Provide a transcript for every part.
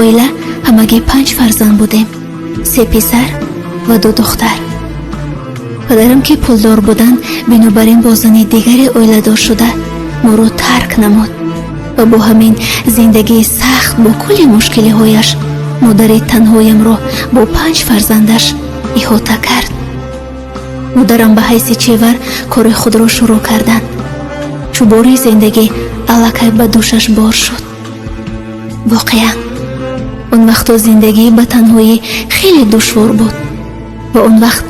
Оила ҳамагӣ панҷ фарзанд будем: се писар ва ду духтар. Падарам, ки пулдор буданд, бинобар ин бо зани дигаре оиладор шуда, моро тарк намуд ва бо ҳамин зиндагии сахт бо кулли мушкилиҳояш модари танҳоямро бо панҷ фарзандаш иҳота кард. Модарам ба ҳайси чевар кори худро шурӯъ карданд. Чӯбори зиндагӣ аллакай ба дӯшаш бор шуд. Воқеан, он вақто зиндагӣ ба танҳоӣ хеле душвор буд ва он вақт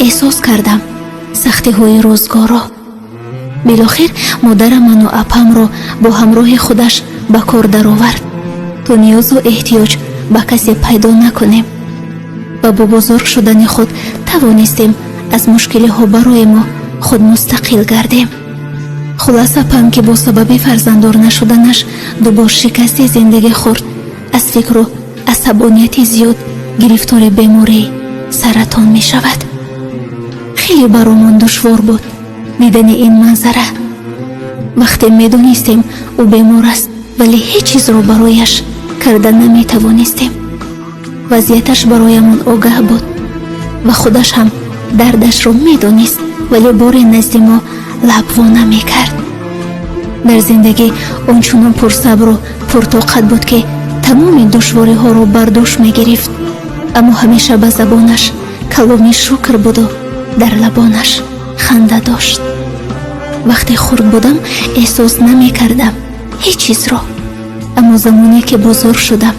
эҳсос кардам сахтиҳои рӯзгорро. Билохир модарам ману апамро бо ҳамроҳи худаш ба кор даровард, то ниёзу эҳтиёҷ ба касе пайдо накунем ва бо бузург шудани худ тавонистем аз мушкилиҳо барои мо худ мустақил гардем. Хулас, апам, ки бо сабаби фарзанддор нашуданаш дубор шикасти зиндагӣ хӯрд, аз фикру асабонияти зиёд гирифтори бемории саратон мешавад. Хеле баромон душвор буд дидани ин манзара. Вақте медонистем, ӯ бемор аст, вале ҳеҷ чизро барояш карда наметавонистем. Вазъияташ бароямон огаҳ буд ва худаш ҳам дардашро медонист, вале боре назди мо лаб во намекард. Дар зиндагӣ он чунон пурсабру пуртоқат буд, ки тамоми душвориҳоро бар дӯш мегирифт, аммо ҳамеша ба забонаш каломи шукр буду дар лабонаш ханда дошт. Вақте хурд будам, эҳсос намекардам ҳеҷ чизро, аммо замоне ки бузург шудам,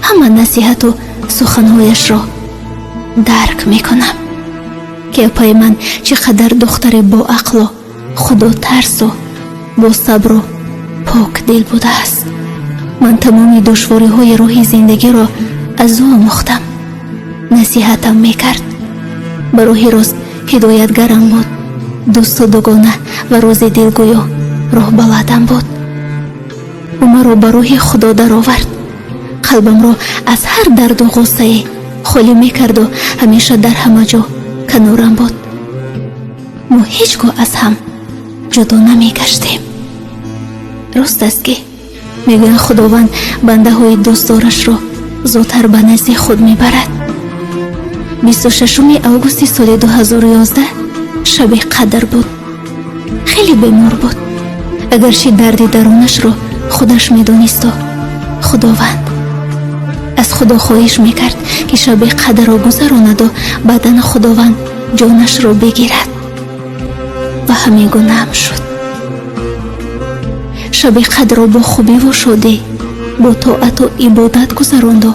ҳама насиҳату суханҳояшро дарк мекунам, ки апаи ман чӣ қадар духтари боақлу худотарсу босабру покдил будааст. Ман тамоми душвориҳои роҳи зиндагиро аз ӯ омӯхтам. Насиҳатам мекард, ба роҳи рост ҳидоятгарам буд, дӯсту дугона ва рози дилгӯю роҳбаладам буд. Ӯ маро ба роҳи Худо даровард, қалбамро аз ҳар дарду ғуссае холӣ мекарду ҳамеша дар ҳама ҷо канорам буд. Мо ҳеҷ гоҳ аз ҳам ҷудо намегаштем. Рост аст, ки мегӯянд, Худованд бандаҳои дӯстдорашро зудтар ба назди худ мебарад. 26-уми августи соли 2011 шаби қадр буд. Хеле бемор буд, агарчи дарди дарунашро худаш медонисту Худованд. Аз Худо хоҳиш мекард, ки шаби қадрро гузаронаду баъдан Худованд ҷонашро бигирад, ва ҳамин гунаам шуд. Шаби қадрро бо хубиву шодӣ, бо тоату ибодат гузаронду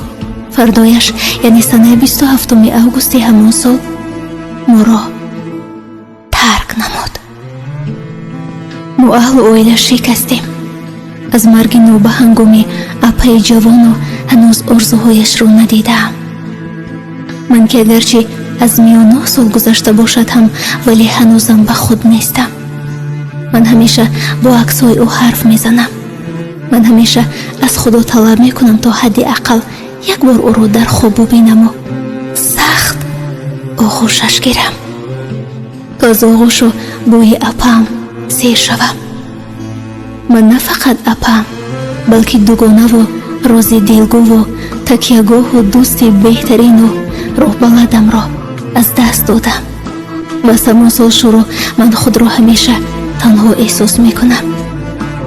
фардояш, яъне санаи 27-уми августи ҳамон сол, моро тарк намуд. Мо аҳлу оила шикастем аз марги нобаҳангоми апаи ҷавону ҳанӯз орзуҳояшро надидаам. Ман, ки агарчи аз миён 9 сол гузашта бошад ҳам, вале ҳанӯзам ба худ нестам. Ман ҳамеша бо аксҳои ӯ ҳарф мезанам. Ман ҳамеша аз Худо талаб мекунам, то ҳадди ақал як бор ӯро дар хоб бубинаму сахт оғӯшаш гирам, то аз оғӯшу бӯи апаам сер шавам. Ман на фақат апаам, балки дугонаву рози дилгӯву такягоҳу дӯсти беҳтарину роҳбаладамро аз даст додам ва аз ҳамон сол шурӯъ ман худро ҳамеша танҳо эҳсос мекунам,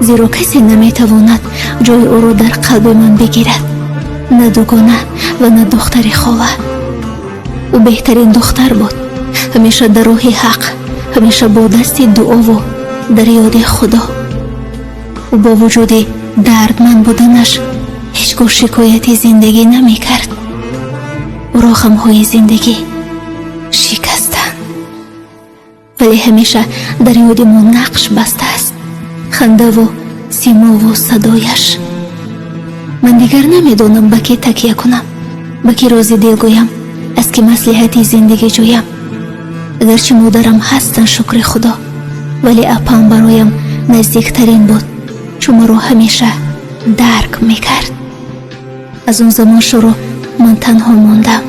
зеро касе наметавонад ҷои ӯро дар қалби ман бигирад, на дугона ва на духтари хола. Ӯ беҳтарин духтар буд, ҳамеша дар роҳи ҳақ, ҳамеша бо дасти дуову дар ёди Худо. Ӯ бо вуҷуди дардманд буданаш ҳеҷ гоҳ шикояти зиндагӣ намекард. Ӯро ғамҳои зиндагӣ шикастанд, вале ҳамеша дар ёди мо нақш бастааст хандаву симову садояш. Ман дигар намедонам, ба кӣ такя кунам, ба кӣ рози дил гӯям, аз кӣ маслиҳати зиндагӣ ҷӯям. Агарчи модарам ҳастанд, шукри Худо, вале апам бароям наздиктарин буд, чун маро ҳамеша дарк мекард. Аз он замон шурӯъ ман танҳо мондам.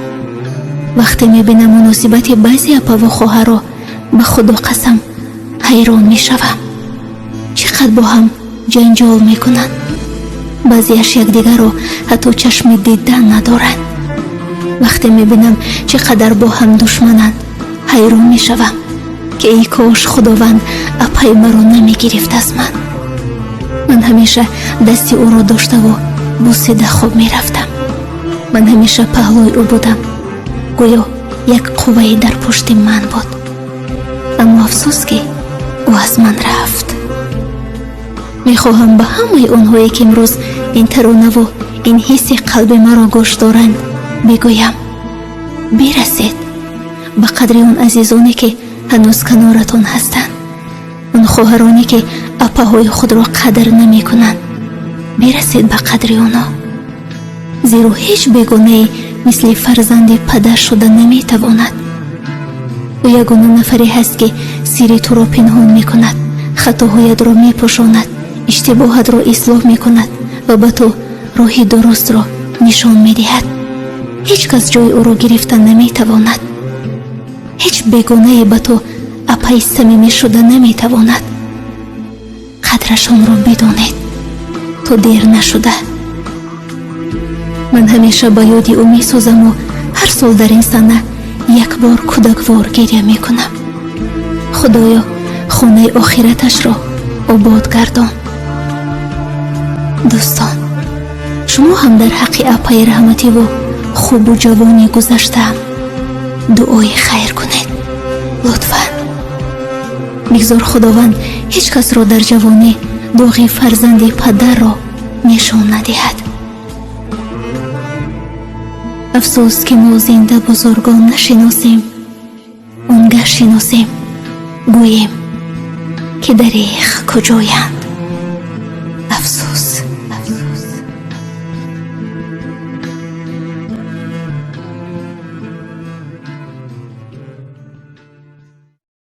Вақте мебинам муносибати баъзе апаву хоҳарро, ба Худо қасам, ҳайрон мешавам, чӣ қадр бо ҳам ҷанҷол мекунанд. Баъзеаш якдигарро ҳатто чашми дидан надоранд. Вақте мебинам, чӣ қадар бо ҳам душмананд, ҳайрон мешавам, ки эй кош Худованд апаи маро намегирифт аз ман. Ман ҳамеша дасти ӯро доштаву бусида хоб мерафтам. Ман ҳамеша паҳлӯи ӯ будам, гӯё як қуввае дар пушти ман буд. Аммо афсӯс, ки ӯ аз ман рафт. Мехоҳам ба ҳамаи онҳое, ки имрӯз ин таронаву ин ҳисси қалби маро гӯш доранд, бигӯям: бирасед ба қадри он азизоне, ки ҳанӯз каноратон ҳастанд. Он хоҳароне, ки апаҳои худро қадр намекунанд, бирасед ба қадри онҳо, зеро ҳеҷ бегонае мисли фарзанди падар шуда наметавонад. Ӯ ягона нафаре ҳаст, ки сирри туро пинҳон мекунад, хатоҳоятро мепӯшонад, иштибоҳатро ислоҳ мекунад ва ба ту роҳи дурустро нишон медиҳад. Ҳеҷ кас ҷои ӯро гирифта наметавонад. Ҳеҷ бегонае ба ту апаи самимӣ шуда наметавонад. Қадрашонро бидонед, то дер нашуда. Ман ҳамеша ба ёди ӯ месозаму ҳар сол дар ин сана як бор кӯдаквор гиря мекунам. Худоё, хонаи охираташро обод гардон. Дӯстон, шумо ҳам дар ҳаққи апаи раҳмативу хубу ҷавони гузаштаам дуои хайр кунед, лутфан. Бигзор Худованд ҳеҷ касро дар ҷавонӣ доғи фарзанди падарро нишон надиҳад. Афсӯс, ки мо зинда бузургон нашиносем. Он гаҳ шиносем, гӯем, ки дареғ куҷоянд.